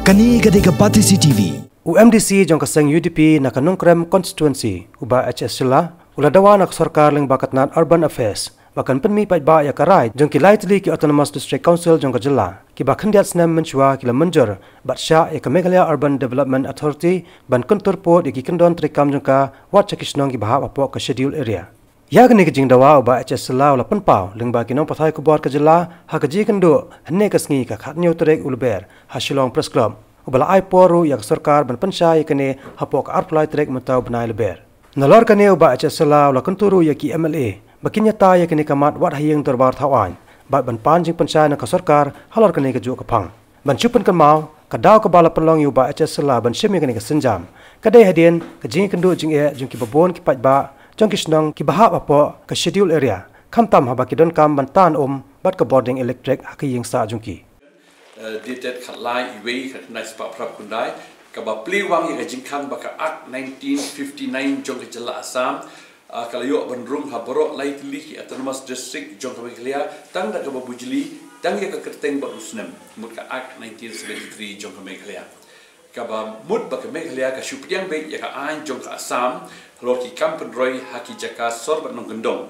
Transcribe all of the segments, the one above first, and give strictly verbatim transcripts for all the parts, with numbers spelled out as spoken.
Kane ka dei ka Batesi T V. U M D C jong ka seng U D P na ka Nongkrem constituency, u Bah H S Shylla, u la dawa na ka sorkar lyngba ka tnat Urban Affairs ba kan pynmih paidbah ïa ka rai jong ki lai tylli ki Autonomous District Council jong ka jylla, kiba khyndiat snem mynshuwa ki la mynjur bad shah ïa ka Meghalaya Urban Development Authority ban kyntur pud ïa ki kyndon treikam jong ka, wat sha ki shnong kiba hap hapoh ka Schedule Area. Ïa kane ka jingdawa u Bah H S Shylla u la pynpaw lyngba ki nongpathai khubor ka jylla ha ka jingïakynduh hynne ka sngi, ka khathynñiew tarik u Lber, ha Shillong Press Club, uba la ai por ruh ïa ka sorkar ban pynshai ïa kane hapoh ka arphew lai tarik mynta u bnai Lber. Nalor kane u Bah H S Shylla u la kyntu ruh ïa ki M L A ba kin ïatai ïa kane ka mat wat ha ïing dorbar thaw aiñ bad ban pan jingpynshai na ka sorkar halor kane kajuh ka phang. Ban shu pynkynmaw, ka daw kaba la pynlong ïa u Bah H S Shylla ban shim ïa kane ka sienjam ka dei hadien ka jingïakynduh jingeh jong kiba bun ki paidbah jong ki shnong kiba hap hapoh ka Schedule Area, khamtam haba ki donkam ban tan um bad ka bording elektrik ha ka ïing sah jong ki. Eh, dated khatlai iwei khatkhyndai spah phraphew khyndai, kaba plie wang ïa ka jingkhang ba ka Act nineteen fifty-nine jong ka jylla Assam, ah, ka la ïoh ban rung ha baroh lai tylli ki Autonomous District jong ka Meghalaya, tang da kaba bujli, tang ïa ka kyrteng bad u snem, mut ka Act nineteen seventy-three jong ka Meghalaya. Kaba mut ba ka Meghalaya ka shu pdiang beit ïa ka aiñ jong ka Assam halor ki kam pynroi ha ki jaka sor bad nongkyndong.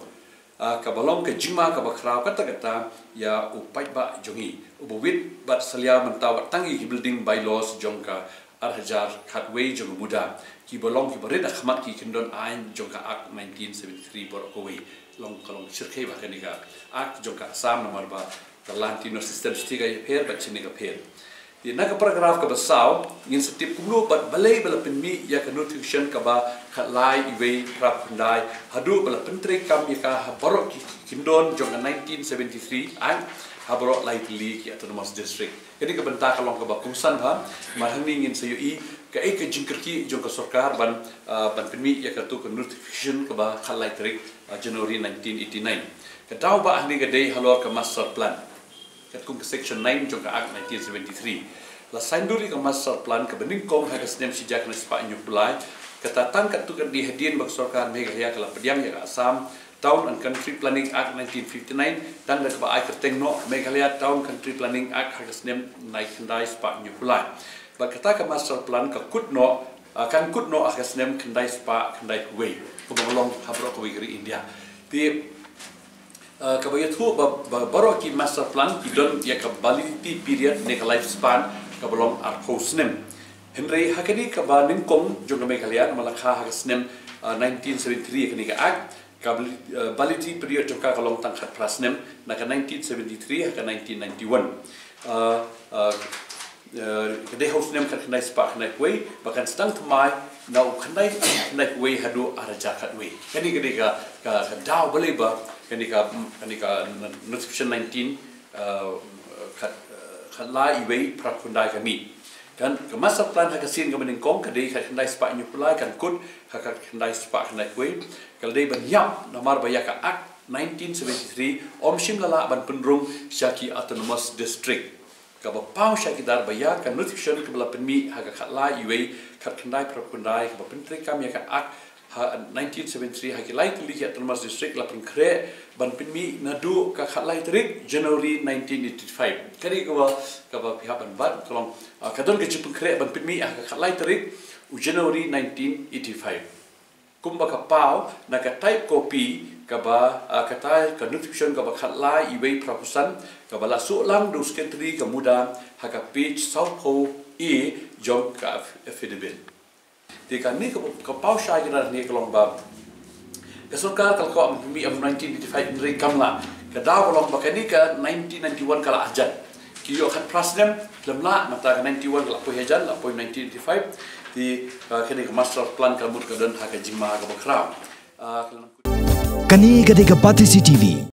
Ah, kaba long ka jingma kaba khraw katta katta ïa u paidbah jong ngi, uba wit bad salia mynta wat tang ïa ki building bylaws jong ka ar hajar khatwei jong ka MUDA, kiba long kiba rit ha khmat ki kyndon aiñ jong ka Act nineteen seventy-three baroh kawei. Long ka long shyrkhei ba kane ka Act jong ka Assam namar ba ka land tenure system shi ka ïapher bad shane ka pher. Te na ka paragraph kaba saw, ngin sa tip kumno bad balei ba la pynmih ïa ka notification kaba khatlai iwei phraphew khyndai haduh ba la pyntreikam ïa ka ha baroh ki kyndon jong ka nineteen seventy-three Act ha baroh lai tylli ki Autonomous District. Kane ka bynta ka long kaba kongsan bha, mar hangne ngin sa ïohi kaei ka jingkyrkieh jong ka sorkar ban, ah, ban pynmih ïa katu ka notification kaba khatlai tarik, ah, January nineteen eighty-nine. Ka daw ba hangne ka dei halor ka master plan katkum ka section nine jong ka Act nineteen seventy-three. La saiñdur ïa ka master plan kaba nyngkong ha ka snem shi hajar khyndai spah hynñiewphew lai. Kata tang katto katne hadien ba ka sorkar Meghalaya ka la pdiang ïa ka Assam Town and Country Planning Act nineteen fifty-nine, tang da kaba ai kyrteng noh Meghalaya Town Country Planning Act ha ka snem nai khyndai spah hynñiewphew lai. Bad kata ka master plan ka kut noh, ah, kan kut noh ha ka snem khyndai spah khyndaiphew wei, kaba long ha baroh kawei ka ri India. Te, ah, kaba ïathuh ba, ba baroh ki master plan ki don ïa ka validity period ne ka lifespan kaba long arphew snem. Hynrei ha kane kaba nyngkong jong ka Meghalaya, namar la kha ha ka snem, ah, nineteen seventy-three, kane ka Act, ka vali-, eh, validity period jong ka ka long tang khatphra snem, na ka nineteen seventy-three ha ka nineteen ninety-one. Eh, eh, eh, ka dei ha u snem khatkhyndai spah khyndaiphew wei, ba kan sdang thymmai na u khyndai, khyndai wei haduh ar hajar khatwei. Kane ka dei ka, ka, ka daw balei ba kane ka, kane ka notification nineteen, eh, khat, eh, khatlai iwei phraphew khyndai ka mih. Kan ka master plan ha ka sien kaba nyngkong ka dei khatkhyndai spah hynñiewphew lai, kan kut ha khatkhyndai spah khyndaiphew wei. Ka la dei ban ïap namar ba ïa ka Act nineteen seventy-three ym shym la lah ban pynrung sha ki Autonomous District. Kaba paw shakidar ba ïa ka notification kaba la pynmih ha ka khatlai iwei khatkhyndai phraphew khyndai kaba pyntreikam ïa ka Act ha nineteen seventy-three ha ki lai tylli ki Autonomous District la pynkhreh ban pynmih naduh ka khatlai tarik January nineteen eighty-five. Kane kaba, kaba phi hap ban bat ka long, ah, ka don ka jingpynkhreh ban pynmih ha ka khatlai tarik u January nineteen eighty-five. Kumba ka paw na ka type copy kaba, ah, kata ka notification kaba khatlai iwei phraphew san kaba la suh lang da u secretary ka MUDA ha ka page sawphew A jong ka aff-, affidavit. Te kane ka, ka paw shai kane ka long ba ka sorkar ka la kwah ban pynmih ha u nineteen eighty-five, hynrei kam lah. Ka daw ka long ba kane ka nineteen ninety-one ka la hajan. Ki ïoh khatphra snem, lem lah, mynta ka ninety-one ka la poi hajan, la poi nineteen eighty-five. Te, uh, kane ka master plan ka mut ka don ha ka jingma kaba khraw. Uh, ka la Kane ka dei ka Batesi T V.